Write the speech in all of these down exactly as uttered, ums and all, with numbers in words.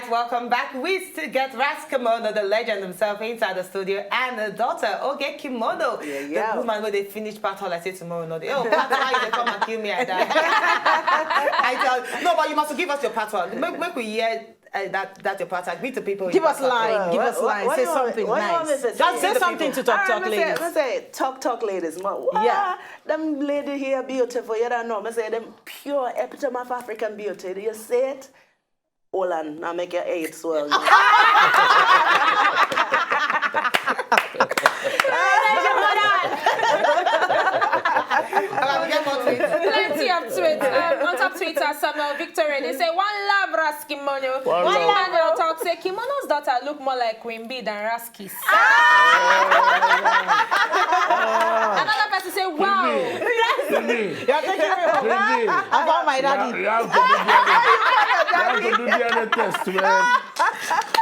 Welcome back. We still get Ras Kimono, the legend himself, inside the studio, and the daughter, Oge Kimono, Yeah, the yeah. woman where they finish part all I say tomorrow. Not oh, part why they come and kill me at that. I tell no, but you must give us your part one. Make, make we hear uh, that that your part. Meet the people. Give us line. Give us line. Say something nice. Just say something to talk talk ladies. I say talk talk ladies. Ma, what? Yeah. Them lady here beautiful. You don't know. I say them pure epitome of African beauty. Do you see it? Hold on, now make your eight swell. Plenty of tweets. Um, on top Twitter, Samuel Victory, they say, "One love, Ras Kimono." One One love. Manuel talk say, "Kimono's daughter look more like Queen Bee than Raski's." Another person say, "Wow." Queen Bee. You're taking me home. Queen Bee. I found my You have, daddy. you have to do D N A. You have to do D N A test, man.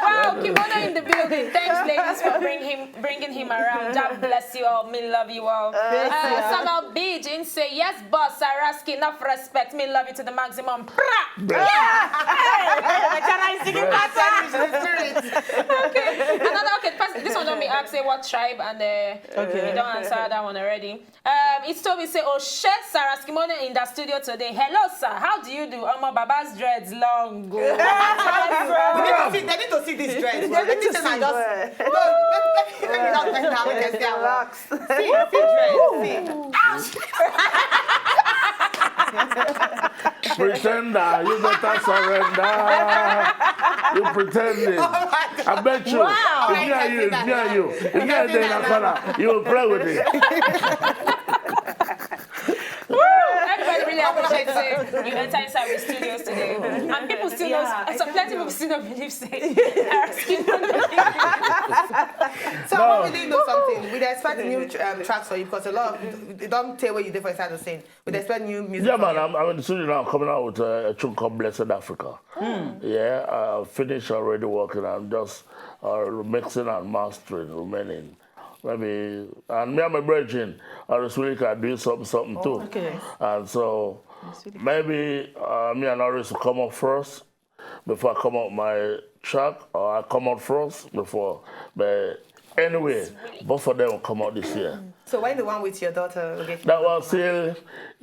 Wow, Kimono in the building. Thanks, ladies, for bring him, bringing him around. God bless you all. Me love you all. Uh, Samuel Beijing say, "Yes, boss, Saraski, enough respect. Me love you to the maximum." Pra! Can I sing it? Okay. Another, okay, first, this one don't be asked, say what tribe, and uh, Okay. we don't answer that one already. Um, it's Toby say, "Oh, shit, Saraski Kimono in the studio today. Hello, sir. How do you do? Omo, Baba's dreads long go." They need to see, they need to see this dread. They need to see just. No, let, let, let me not bend down. Let them see our Relax. See, see dread. See. Pretender, you better surrender. You pretending. I bet you. Wow. If me and you, if me and you, if me and you in a corner, you will play with it. Everybody really appreciate say you enter inside the studios today, and people still know. So plenty people still don't believe say Saraski Kimono. So I wan really know something. We dey expect new um, tracks for you because a lot of you don't tell where you dey for inside the scene. We dey expect new music. Yeah, from man, you. I'm, I'm in the studio now, coming out with a, a tune called Blessed Africa. Yeah, I finished already working. I'm just uh, mixing and mastering remaining. Maybe, and me and my brethren, Oris Wilika, are doing something, something too. Okay. And so maybe uh, me and Oris will come up first before I come out my track, or I come out first before. But anyway, both of them will come out this year. So when the one with your daughter, okay. That was still,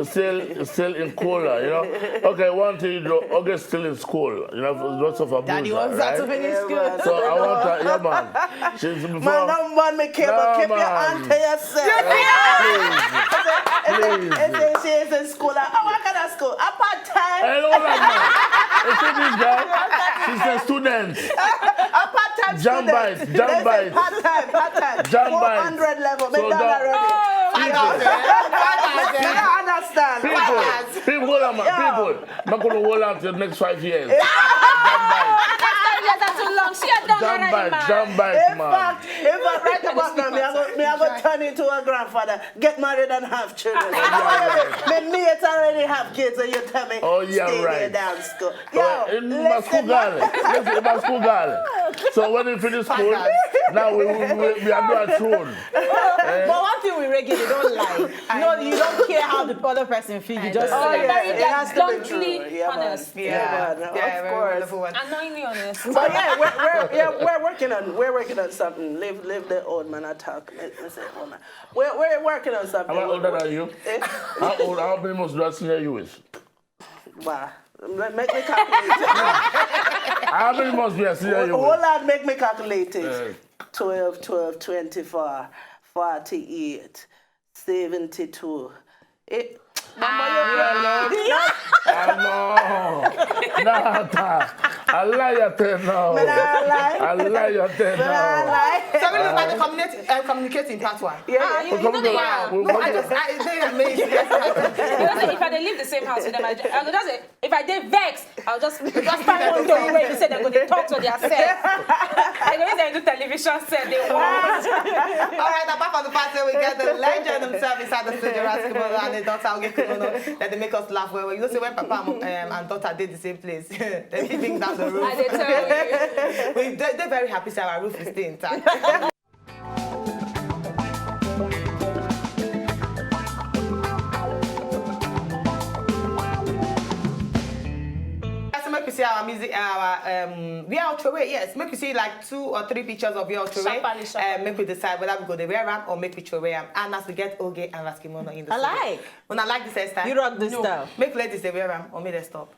still, still in school, you know. Okay, one thing you know, Oge's still in school, you know, lots of abuse, Daddy wants right? Her to finish school. So I want her, yeah, man. She's before. Man, don't burn me cable. No, Keep your man. hand to yourself. Please. It's a, it's a, she's in school. Oh, what kind of school? A part time. Hey, hold on, man. You see this girl? She's a student. A part time Jam student. Bites, Jam Bites. Part time, part time. Jam Bites. Four hundred level. Make So that that- already. People, I don't understand. people, people, hold on, man. Yeah. People, I'm not gonna hold on to the next five years. Five years are too long. She had done Jam already, Bites, man. Jam Bites, In man. fact, in fact, right about now, me I go, me I go turn into a grandfather, get married and have children. Me, me it already have kids, and you tell me Oh, yeah, stay right. There, damn school. Well, in my school girl, listen, in my school girl. So when we finish school, now we we, we, we are not at throne. But one thing with reggae, they don't lie. No, you don't care how the other person feel. You just Oh, say yeah, Very it has to be bluntly true. Yeah, man. Honest. Yeah, man, Yeah, of very course. wonderful one. Annoyingly honest. But yeah, we're, we're, yeah, we're working on we're working on something. Leave leave the old man attack. Let me say woman. We're, we're working on something. Am I older than you? How old? How many months do I senior you with? Wow. Let- Make me calculate. How many months do I senior you Hold with? On, make me calculate it. Eh. Twelve, twelve, twenty-four, forty-eight, seventy-two. Eh, Hello. Nah, nah. I lie, I tell now. Me nah lie. I lie, I tell Me nah now. Lie. So we look at the communicate, uh, communicating part one. Yeah, Ah, yeah. you, you know the We, one. we, No, I just, I, they amaze me. You know, say if I dey live the same house with them, I, ju- I go just say, if I dey vex, I'll just just find one door where you say they go dey talk to their self. I go use them do television set. They want. All right, apart from the fact that we get the legend himself inside the studio, Ras Kimono and the daughter Oge Kimono, that they make us laugh well. Well, you know, say when Papa and, um, and daughter did the same place, they keep things down the road. I dey tell you. We, they, they're very happy, say our roof is still intact. Let's make we see our music, our um, wear or throway. Yes, make we see like two or three pictures of wear or throway. Sharply, sharply. Uh, make we decide whether we go dey wear am or make we throway am. And as we get oge and Raskimono in the I studio. Like. Una like this hairstyle? You rock this No. Style. Make ladies dey wear am or make dem stop.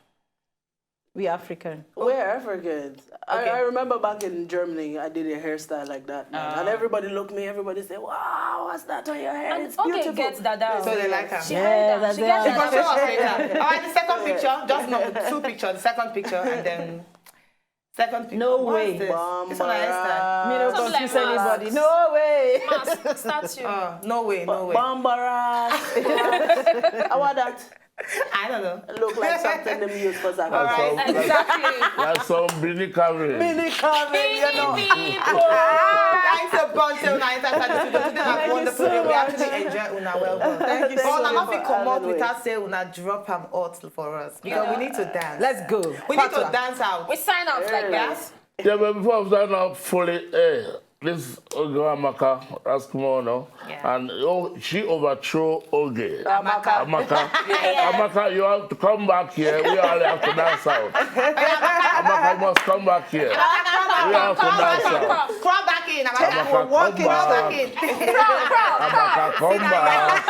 We African. We're Africans. Okay. I, I remember back in Germany, I did a hairstyle like that, man. And everybody looked me, everybody said, "Wow, what's that on your head? And It's okay, beautiful." Get dada. So they like am. She Yeah, hide am. that's She get it. Because dada. show off later. All right, the second picture, just no, two pictures. The second picture and then second picture. No What's way. This? It's on a hairstyle. Me no Something like confuse anybody. Mask. No way. Mask, statue. Uh, no way, no way. Bambara. How about that? I don't know. Look like something them use for Zaka. All right. Exactly. That's some Bini Karen. Mini Karen, you know. People. Thanks a bunch, una enter inside the studio. Today na wonderful day. We actually enjoy una well well. Thank you so much. But una no fit comot Anyway. Without say una drop am hot for us because we need to dance. Let's go. We need to Patois. Dance out. We sign out like that. Yeah, but before we start now, fully, eh, this Oge Amaka, Raskimono, Yeah. and oh, she overthrew Oge. Amaka. Amaka, Amaka, you have to come back here. We all have to dance out. Amaka, you must come back here. We have to dance out. Crawl back in. Amaka. Amaka, Crawl come back back. in. Amaka, come back.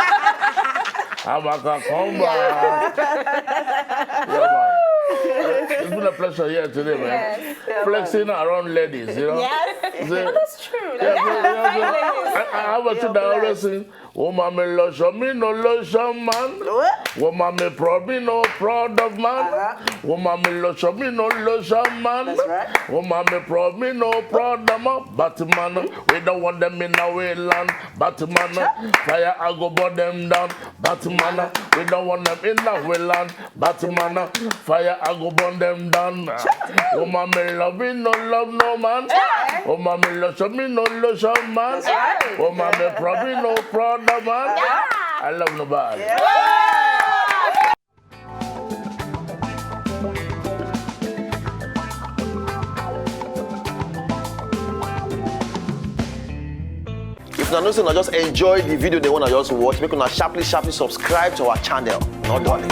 Amaka, come back. Yeah, man. It's been a pleasure here today, man. Flexing around ladies, you know. Yes. Say, That's true. yeah, yeah, yeah, yeah. I, I have a tune that I always sing. Woman, me lotion, me no lotion, man. What? Woman, me proud, me no proud of man. Uh-huh. Woman, me lotion, me no lotion, man. That's right. Woman, me proud, me no proud of man. Batman, we don't want them in our land. Batman, fire, I go burn them down. Batman, we don't want them in our land. Batman, fire, I go burn them down. Woman, me love, me no love no man. Woman, me lotion, me no lotion, man. Woman, me proud, me no proud of man. I love nobody. If una know say una just enjoy the video, they wanna just watch, make una sharply, sharply subscribe to our channel. No darling.